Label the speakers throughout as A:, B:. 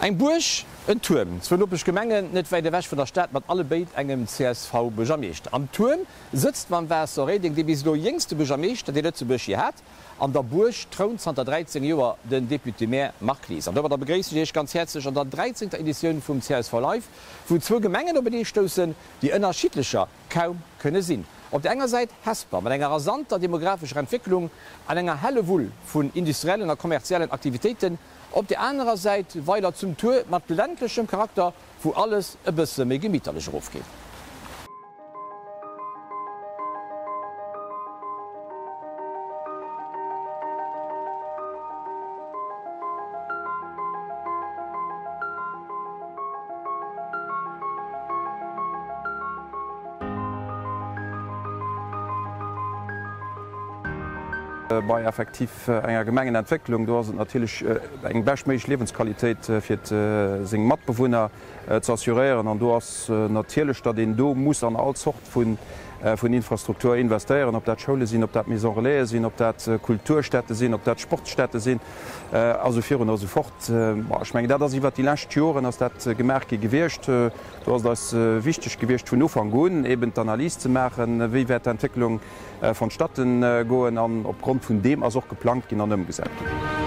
A: Eng Buerg, en Tuerm, zwou Nopeschgemengen net wäit ewech vun der Stad mat allebéid engem CSV-Buergermeeschter. Am Tuerm sëtzt mam Vincent Reding dee bis elo jéngste Buergermeeschter, dee Lëtzebuerg jee hat. An der Buerg trount zanter 13 Joer den Député-Maire Marc Lies. An domadder begréissen ech Iech ganz häerzlech an der dräizéngter Editioun vum csv Live, wou zwou Gemengen openee stoussen, déi ënnerschiddlecher kaum kënne sinn. Op der enger Säit Hesper mat enger rasanter demographescher Entwécklung an enger Hellewull vun industriellen a kommerziellen Aktivitéiten, Op der anerer Säit Weiler zum Tuer mat ländlechem Charakter, wou alles e bësse méi gemitterlech erofgeet.
B: Bei effektiv enger Gemengenentwécklung, do ass et natierlech eng beschtméiglech Liewensqualitéit fir seng Matbewunner ze assuréieren. An do ass natierlech, datt een do muss an all Zort vun Infrastruktur investéieren, ob dat Schoule sinn, ob dat Maisons Relaisen sinn, ob dat Kulturstätte sinn, ob dat Sportsstätte sinn a sou virun a sou fort. Ech mengen, dat ass iwwert déi lescht Joren ass dat gemaach gi gewiescht. Do ass et eis wichteg gewiescht vun Ufank un eben d'Analys ze maachen, wéi wäert d'Entwécklung vonstatten goen an opgrond vun deem ass och geplangt ginn an ëmgesat ginn.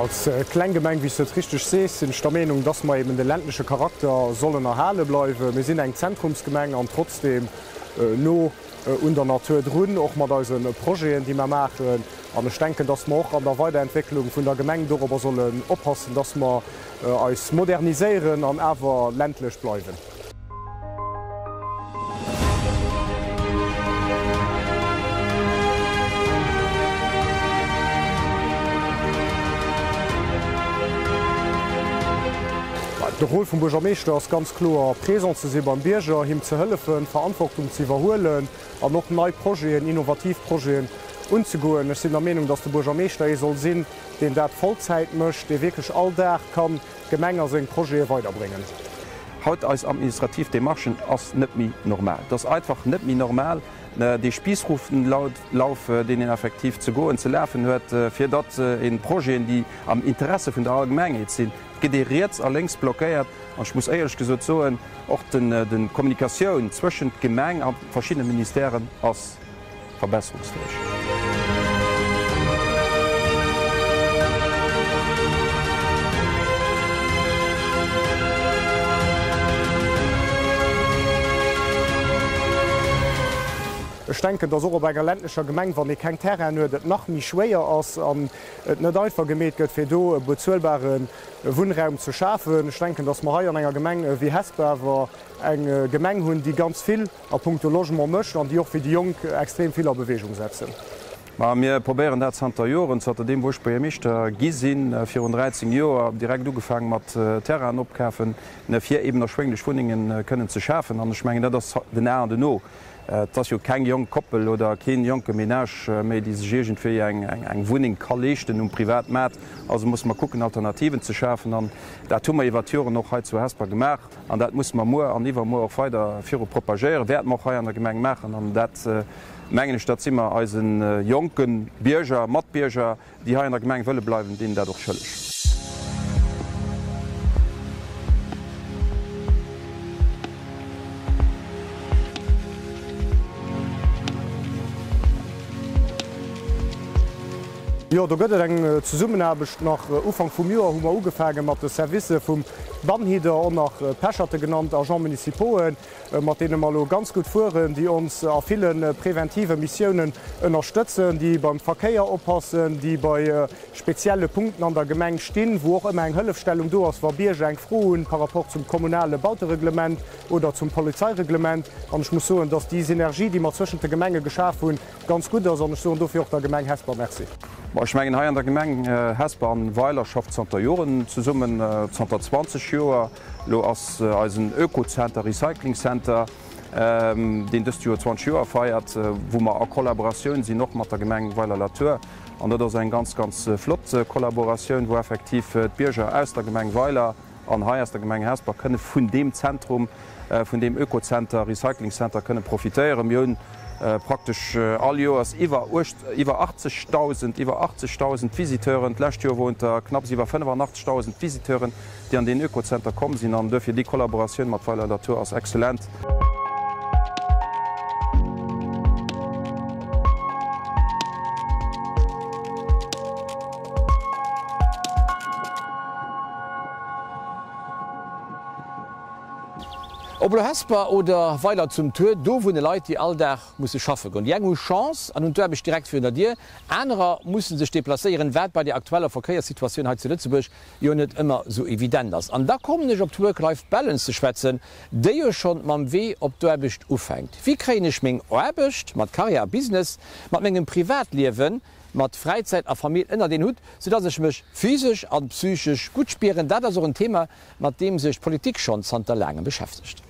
C: Als kleng Gemeng, wéi s de et richteg sees, sinn ech der Meenung, dass mer eben de ländleche Charakter sollen erhale bleiwen. Mir sinn eng Zentrumsgemeng an trotzdeem no un der Natur drun, och mat eise Projeten, déi mer maachen. An ech denken, dass mer och an der Weiderentwécklung vun der Gemeng dorobber sollen oppassen, dass mer eis moderniséieren an awer ländlech bleiwen. De Rôle vum Buergermeeschter ass ganz kloer, présent ze si beim Bierger, him ze hëllefen, Verantwortung ze iwwerhuelen an och nei Projeten, innovativ Projeten unzegoen. Ech sinn der Meenung, dass de Buergermeeschter ee soll sinn, deen dat Vollzäit mécht, dee wierklech all Dag kann d'Gemeng a seng Projete weiderbréngen.
B: Haut eis administrativ Demarchen ass net méi normal. Et ass einfach net méi normal, dee Spiissrufenlauf, deen een effektiv ze goen, ze lafen huet, fir datt ee Projeten, déi am Interesse vun der Allgemengheet sinn, et gëtt ee riets a lénks blockéiert. An ech muss éierlech gesot soen, och d'Kommunikatioun zwëschent Gemeng a verschiddene Ministèren ass verbesserungsfäeg.
C: Ech denken, dass och op enger ländlecher Gemeng, wann ee keng Terrainen huet, et nach méi schwéier ass an et net einfach gemeet gëtt, fir do e bezuelbare Wunnraum ze schafen. Ech denken, dass mer hei an enger Gemeng wéi Hesper awer eng Gemeng hunn, déi ganz vill a punkto Logement mécht an déi och fir déi Jonk extrem vill a Bewegung setzen.
B: Ma mir probéieren dat zanter Joren, zanter deem wou ech Buergermeeschter gi sinn, virun 13 Joer, direkt ugefaang mat Terrainen opkafen, fir eben erschwénglech Wunnenge kënnen ze schafen. An ech mengen, dat ass den A an den O. Et ass jo keng jonk Koppel oder keen jonke Ménage méi, déi sech iergendwéi eng Wunneng ka leeschten um Privatmaart. Also musse mer kucken, Alternativen ze schafen. An dat hu mer iwwert d'Joren och hei zu Hesper gemaach. An dat musse mer muer an iwwermuer och weider viru propagéieren, wäerte mer och hei an der Gemeng maachen. An dat, mengen ech, dat si mer eise jonke Bierger, Matbierger, déi hei an der Gemeng wëlle bleiwen, deenen dat och schëlleg.
C: Jo, do gëtt et eng Zesummenaarbecht. Nach Ufank vum Joer hu mer ugefaange mat de Servicë vum Bannhider, och nach Pecherte genannt, Agents municipauxen, mat deene mer elo ganz gutt fueren, déi ons a ville preventive Missiounen ënnerstëtzen, déi beim Verkéier oppassen, déi bei spezielle Punkten an der Gemeng stinn, wou och ëmmer eng Hëllefstellung do ass, wa Bierger eng Fro hunn par rapport zum kommunale Bautereglement oder zum Polizeireglement. An ech muss soen, dass déi Synergie, déi mer zwëschent de Gemenge geschaf hunn, ganz gutt ass an ech soen dofir och der Gemeng Hesper Merci.
B: Bon, ech mengen hei an der Gemeng Hesper an Weiler schafft zanter Joren zesummen, zanter 20 Joer. Elo ass eisen Ökozenter, Recycling Center. deen dëst Joer 20 Joer feiert, wou mer a Kollaboratioun sinn och mat der Gemeng Weiler-la-Tour. An dat ass eng ganz, ganz flott Kollaboratioun, wou effektiv d'Bierger aus der Gemeng Weiler an hei aus der Gemeng Hesper kënne vun deem Zentrum, vun deem Ökozenter, Recycling Center kënne profitéieren. Mir hunn praktesch all Joers iwwer iwwer 80.000, iwwer 80.000 Visiteuren. D'lescht Joer woren et der knapps iwwer 85.000 Visiteuren, déi an deen Ökozenter komm sinn. An duerfir déi Kollaboratioun mat Weiler Latour ass exzellent.
A: Ob elo Hesper oder Weiler zum Tuer, do wunne Leit, déi all Dag musse schaffe goen. Déi eng hu Chance an hunn d'Aarbecht direkt virun der Dier, anerer musse sech deplacéieren, wat bei der aktueller Verkéierssituatioun hei zu Lëtzebuerg jo net ëmmer sou evident ass. An da kommen ech op d'Work-Life-Balance ze schwätzen, déi jo schonn mam Wee op d'Aarbecht ufänkt. Wéi kréien ech meng Aarbecht mat Karriär a Business mat mengem Privatliewen, mat Fräizäit a Famill ënnert een Hutt, soudass ech mech physesch an psychesch gutt spieren? Dat ass och en Thema, mat deem sech d'Politik schonn zanter laangem beschäftegt.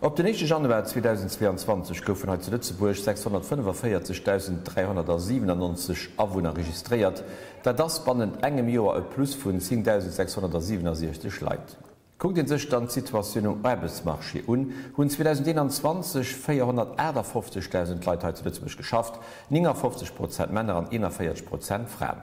A: Op den éischte Januar 2022 goufen hei zu Lëtzebuerg 645.397 Awunner registréiert. Dat ass bannent engem Joer e Plus vun 10.667 Leit. Kuckt ee sech dann d'Situatioun um Aarbechtsmarché un, hunn 2021 458.000 Leit hei zu Lëtzebuerg geschafft, 59 Prozent Männer an 41 Prozent Fraen.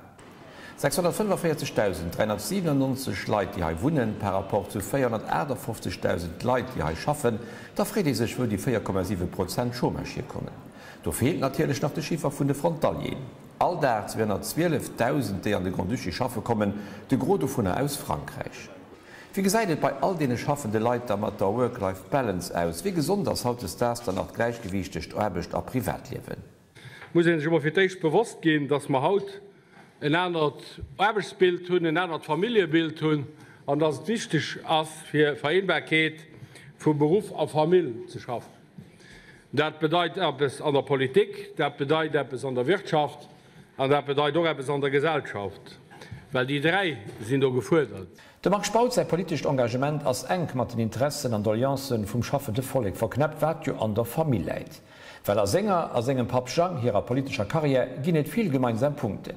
A: 645.397 Leit, déi hei wunnen, par rapport zu 458.000 Leit, déi hei schaffen, da freet ee sech, wou déi 4,7 Prozent Chômage hierkommen. Do feelt natierlech nach de Chiffer vun de Frontalieren. All Dag 212.000, déi an de Grand-Duché schaffe kommen, de Gros dovunner aus Frankräich. Wéi gesäit et bei all deene schaffende Leit da mat der Work-Life-Balance aus? Wéi gesond ass hautdesdaags dann nach d'Gläichgewiicht tëscht Aarbecht a Privatliewen?
D: Muss ee sech emol fir d'éischt bewosst ginn, dass mer haut en anert Aarbechtsbild hunn, en anert Familljebild hunn an dass et wichteg ass, fir Vereenbarkeet vu Beruff a Famill ze schaffen. Dat bedeit eppes an der Politik, dat bedeit eppes an der Wirtschaft an dat bedeit och eppes an der Gesellschaft, well déi dräi sinn do gefuerdert.
A: Dem Marc Spautz säi politescht Engagement ass enk mat den Interessen an Doleancen vum schaffende Vollek verknäppt, wat jo an der Famill läit. Well a senger a sengem Papp Jang hirer politescher Karriär ginn et vill gemeinsam Punkten.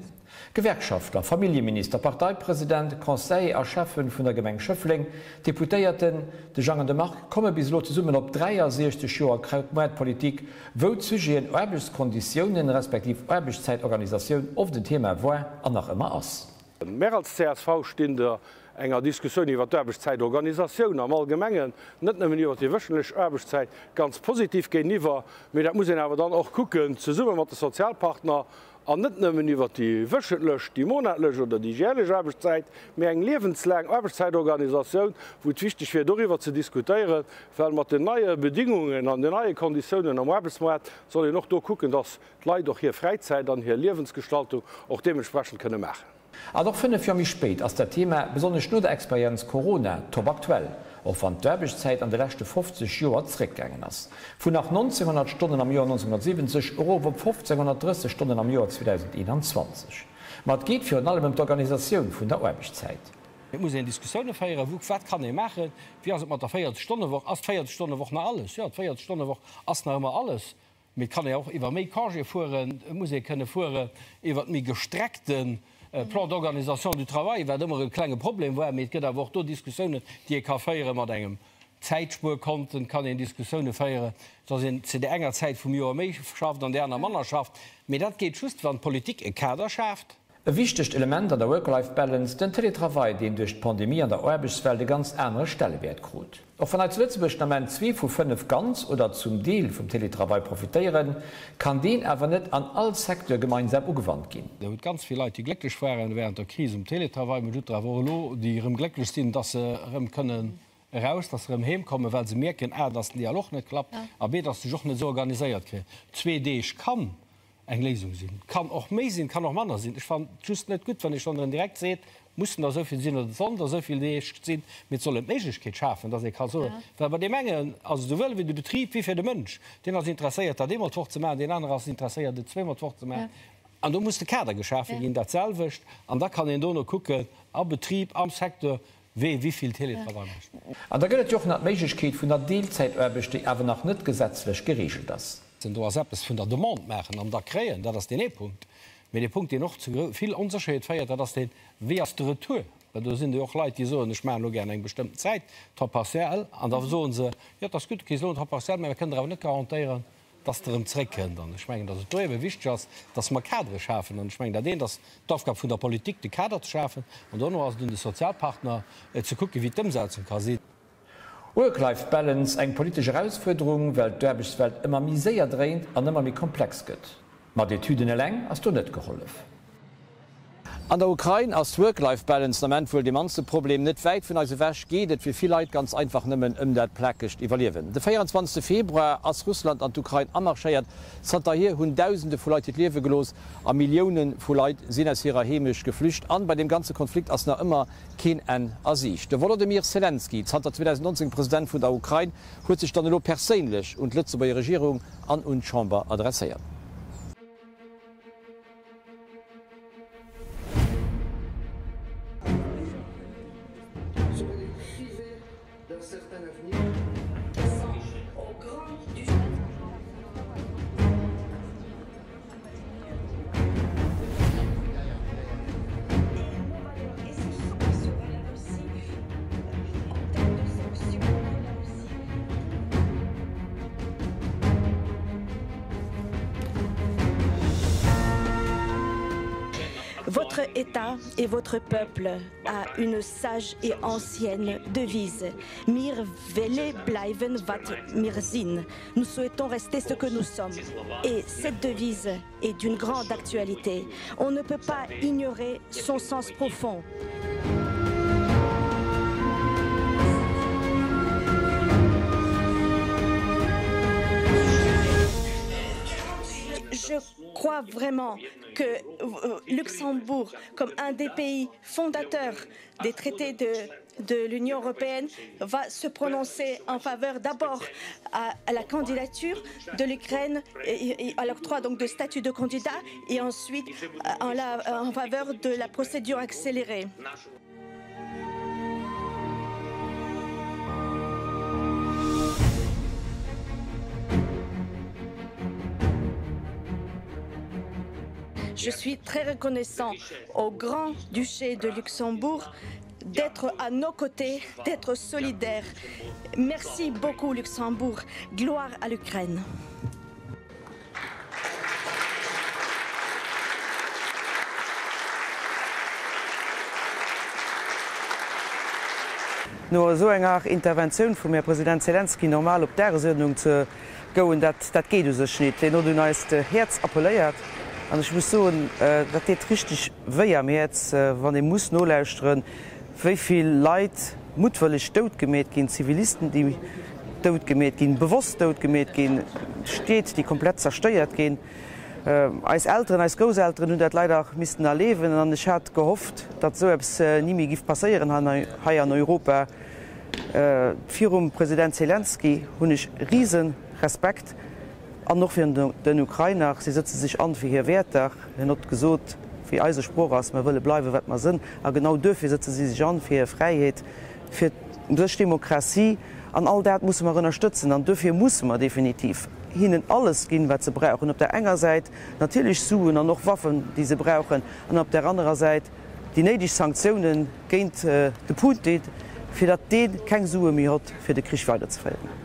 A: Gewerkschaftler, Familljeminister, Parteipresident, Conseiller a Schäffen vun der Gemeng Schëffleng, Deputéierten, de Jang an de Marc komme bis elo zesummen op 63 Joer Krautmoartpolitik, wou d'Sujeten Aarbechtskonditiounen respektiv Aarbechtszäitorganisatioun oft en Thema war an nach ëmmer ass.
D: Mär als csv stinn der enger Diskussioun iwwert d'Aarbechtszäitorganisatioun am Allgemengen, net nëmmen iwwert déi wéchentlech Aarbechtszäit, ganz positiv géintiwwer. Mee dat muss een awer dann och kucken zesumme mat de Sozialpartner an net nëmmen iwwert déi wéchentlech, déi monatlech oder déi jährlech Aarbechtszäit, mee eng liewenslaang Aarbechtszäitorganisatioun, wou et wichteg wier doriwwer ze diskutéieren, well mat den neie Bedingungen an den neie Konditiounen am Aarbechtsmoart soll een och do kucken, dass d'Leit och hir Fräizäit an hir Liewensgestaltung och deementsprechend kënne maachen.
A: An och 5 Joer méi spéit ass dat Thema, besonnesch no der Experienz Corona, top aktuell, och wann d'Aarbechtszäit an de leschte 50 Joer zréckgaangen ass, vun nach 1900 Stonnen am Joer 1970 erof op 1530 Stonnen am Joer 2021. Ma et geet virun allem ëm d'Organisatioun vun der Aarbechtszäit.
D: Et muss een Diskussioune féieren, wou, wat kann ee maachen, wéi ass et mat der 40 Stonne-Woch, ass d'Véierzeg Stonne-Woch nach alles? Jo, d'Véierzeg Stonne-Woch ass nach ëmmer alles. Mee et kann ee och iwwer méi Congé fueren, et muss ee kënne fuere iwwer méi gestreckte Plan d'organisation du travail, wat ëmmer e klenge Problem war. Mee et gëtt awer och do Diskussiounen, déi ee ka féiere mat engem Zäitspuerkonten, et kann een Diskussioune féieren, dass een zu där enger Zäit vum Joer méi schafft an där aner manner schafft. Mee dat geet just, wann d'Politik e Kader schaaft.
A: E wichtegt Element an der Work-Life-Balance, den Télétravail, deen duerch d'Pandemie an der Aarbechtswelt e ganz anere Stellewäert krut. Och wann hei zu Lëtzebuerg den Ament zwee vu 5 ganz oder zum Deel vum Télétravail profitéieren, kann deen awer net an all Secteur gemeinsam ugewannt ginn.
D: Der hutt ganz vill Leit, déi glécklech waren während der Kris um Télétravail, mee hutt der awer och elo, déi erëm glécklech sinn, dass se erëm kënnen eraus, dass se erëm heem kommen, well se mierken, a, dass den Dialog net klappt a b, dass se sech och net esou organiséiert kréien. Zwee Deeg kann eng Léisung sinn. Kann och méi sinn, kann och manner sinn. Ech fannen et just net gutt, wann ee schonn erëm direkt seet, et mussen der esou vill sinn oder et sollen der esou vill Deeg sinn. Mee et soll een d'Méiglechkeet schafen, dass ee ka soen, well bei deem engen ass et esouwuel wéi de Betrib wéi fir de Mënsch, deen ass interesséiert, dat eemol d'Woch ze maachen, deen anere ass interesséiert, et zweemol d'Woch ze maachen. An do muss de Kader geschafe ginn, dat selwecht. An da kann een dono kucken, a Betrib, am Secteur. Wee wéi vill Télétravail mécht.
A: An da gëtt et jo och nach d'Méiglechkeet vun der Deelzäitaarbecht, déi awer nach net gesetzlech gereegelt ass.
D: Do ass eppes vun der Demande maachen an da kréien, dat ass deen ee Punkt. Mee dee Punkt, deen och zu vill Onsécherheet féiert, dat ass deen, Wéi ass de Retour? Well do sinn jo och Leit, déi soen, ech maachen elo gären eng bestëmmten Zäit, Temps partiel, an da soe se, jo, et ass gutt, du kriss elo en Temps partiel, mä mir kënnen der awer net garantéieren, dass Der erëm zréckkënnt. An ech mengen, dass et do ebe wichteg ass, dass mer Kadere schafen. An ech mengen, dat eent ass d'Aufgab vun der Politik, de Kader ze schafen, an dono ass et un de Sozialpartner, ze kucken, wéi d'Ëmsetzung ka sinn.
A: Work-Life-Balance, eng politesch Erausfuerderung, well d'Aarbechtswelt ëmmer méi séier dréint an ëmmer méi komplex gëtt. Mat Etüden eleng ass do net gehollef. An der Ukrain ass d'Work-Life-Balance den Ament wuel dee mannste Problem. Net wäit vun eis ewech geet et fir vill Leit ganz einfach nëmmen ëm dat plakegt Iwwerliewen. De 24 Februar ass Russland an d'Ukrain amarschéiert. Zanterhier hunn Dausende vu Leit hiert Liewe gelooss a Millioune vu Leit sinn aus hirer Heemecht geflücht. An bei deem ganze Konflikt ass nach ëmmer keen Enn a Siicht. De Wolodymyr Selenskyj, zanter 2019 President vun der Ukrain, huet sech dann elo perséinlech un d'Lëtzebuerger Regierung an un d'Chamber adresséiert.
E: Votre État et votre peuple a une sage et ancienne devise: Mir welle bleiwen wat mir sinn. Nous souhaitons rester ce que nous sommes. Et cette devise est d'une grande actualité. On ne peut pas ignorer son sens profond. Je crois vraiment que euh, Luxembourg, comme un des pays fondateurs des traités de de l'Union européenne va se prononcer en faveur d'abord à, à la candidature de l'Ukraine et, et à l'octroi donc de statut de candidat et ensuite euh, en, la, en faveur de la procédure accélérée. Je suis très reconnaissant au grand duché de Luxembourg d'être à nos côtés, d'être solidaire. Merci beaucoup Luxembourg, gloire à l'Ukraine.
F: No esou enger Interventioun vum Här President Zelensky normal op d'Dagesuerdnung ze gouen, dat, dat geet u sech nit. Deen huet un eist Häerz appelléiert an ech muss soen, dat deet richteg wéi am Häerz, wann ee muss nolauschteren, wéi vill Leit muttwëlleg doutgemeet ginn, Zivilisten, déi doutgemeet ginn, bewosst doutgemeet ginn, Stied, déi komplett zerstéiert ginn. Eis Elteren, eis Grousselteren hunn dat leider missten erlewen an ech hat gehofft, datt esou eppes ni méi giff passéieren hei an Europa. Virum President Zelensky hunn ech rise Respekt an och virun den Ukrainer. Si sëtze sech an fir hir Wäerter. Hien hott gesot, wéi eise Sproch ass, Mer wëlle bleiwe wat mer sënn. A genau duerfir sëtze si sech an fir hir Fräiheet, fir sech Demokratie. An all dat musse mer ënnerstëtzen. An duerfir musse mer definitiv hinnen alles ginn, wat se brauchen. Op der enger Säit natierlech Suen an och Waffen, déi se brauchen, an op der anerer Säit déi néideg Sanktiounen géint de Putin, fir datt dee keng Sue méi hott, fir de Krich weiderzeféieren.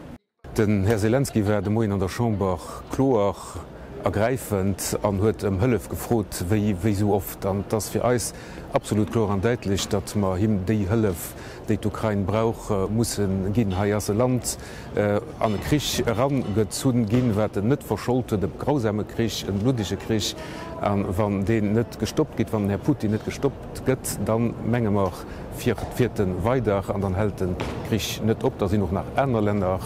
G: Den Här Selenskyj war de Moien an der Chamber kloer, ergräifend an huet ëm Hëllef gefrot, wéi wéi sou oft. An et ass fir eis absolut kloer an däitlech, datt mer him déi Hëllef, déi d'Ukrain brauch, musse ginn. Hei ass e Land an e Krich erangezunn ginn, wat en net verschold huet, e grausame Krich, e bluddege Krich. A wann deen net gestoppt gétt, wann den Här Putin net gestoppt gëtt, da menge mer, fiert en weider an dann hält de Krich net op. Da sinn och nach aner Länner.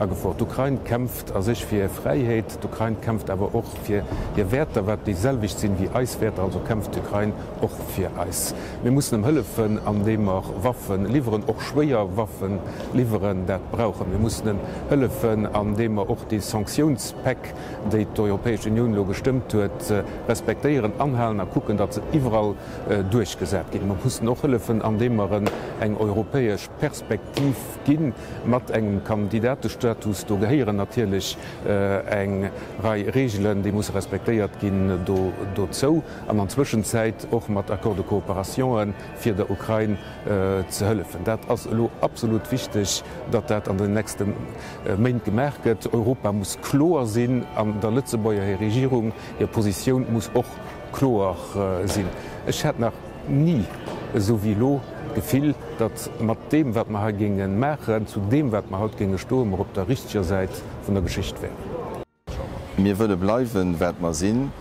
G: A Gefor. D'Ukrain kämpft a sech fir hir Fräiheet, d'Ukrain kämpft awer och fir hir Wäerter, wat déi selwecht sinn wéi eis Wäerter. Also kämpft d'Ukrain och fir eis. Mir mussen em hëllefen, andeem mer Waffe liwweren, och schwéier Waffe liwweren, dat brauche mir. Mir mussen en hëllefen, andeem mer och déi Sanktiounspäck, déi d'Europäesch Unioun elo gestëmmt huet, respektéieren, anhalen a kucken, datt se iwwerall duerchgesat ginn. Mer mussen och hëllefen, andeem mer en eng europäesch Perspektiv ginn, mat engem Kandidatestatus. Do gehéieren natierlech eng Rei Regeln, déi musse respektéiert ginn, do dozou. An an Zwëschenzäit och mat Accords de coopérationen, fir der Ukrain ze hëllefen. Dat ass elo absolut wichteg, datt dat an den nächste Méint gemaach gëtt. Europa muss kloer sinn an der Lëtzebuerger hir Regierung, hir Positioun muss och kloer sinn. Ech hat nach ni esou wéi elo d'Gefill, datt mat deem, wat mer hei géinge maachen, zu deem, wat mer haut géinge stoen, mer op der richteger Säit vun der Geschicht wären.
H: Mir wëlle bleiwen, wat mer sinn.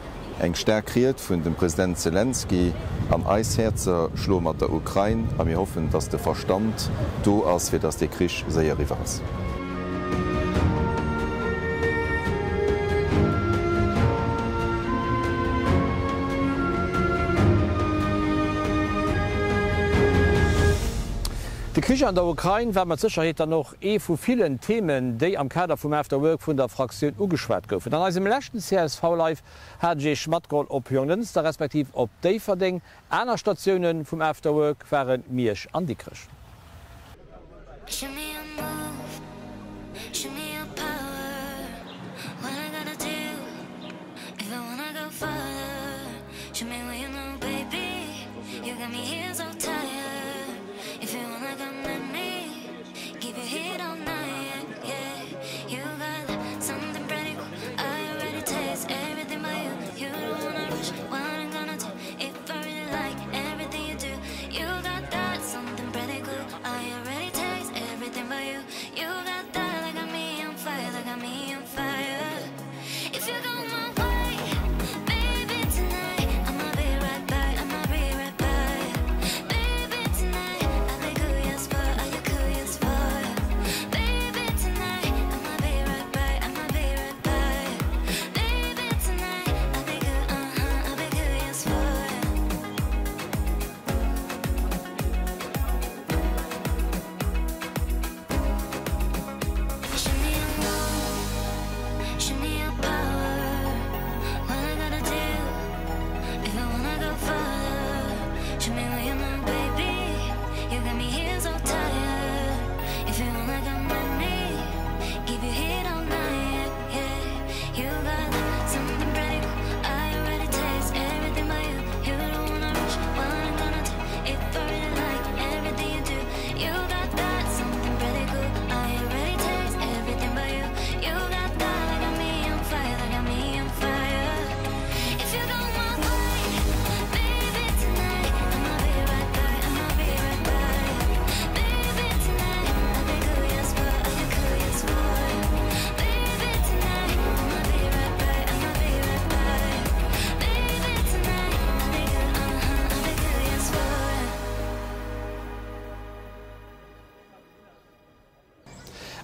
H: Eng staark Ried vun dem President Selenskyj an eis Häerzer schloe mat der Ukrain a mir hoffen, datt de Verstand do ass, fir datt dee Krich séier eriwwer ass.
A: De Krich an der Ukrain war mat Sécherheet dann och ee vu villen Themen, déi am Kader vum After Work vun der Fraktioun ugeschwat goufen. An eisem leschten csv Live hat ech Iech matgeholl op Jonglënster respektiv op Déifferdeng. Aner Statioune vum After Work ware Miersch an Dikrech.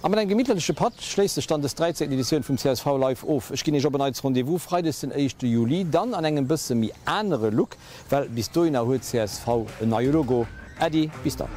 A: A mat engem gemittleche Patt schléisst sech dann des 13. Editioun vum csv Live of. Ech ginn Iech op en Neits Rendez-vous Freides den éischte Juli, dann an engem bësse méi anere Look, well bis dohinner huet csv en neie Logo. Äddi, bis dann.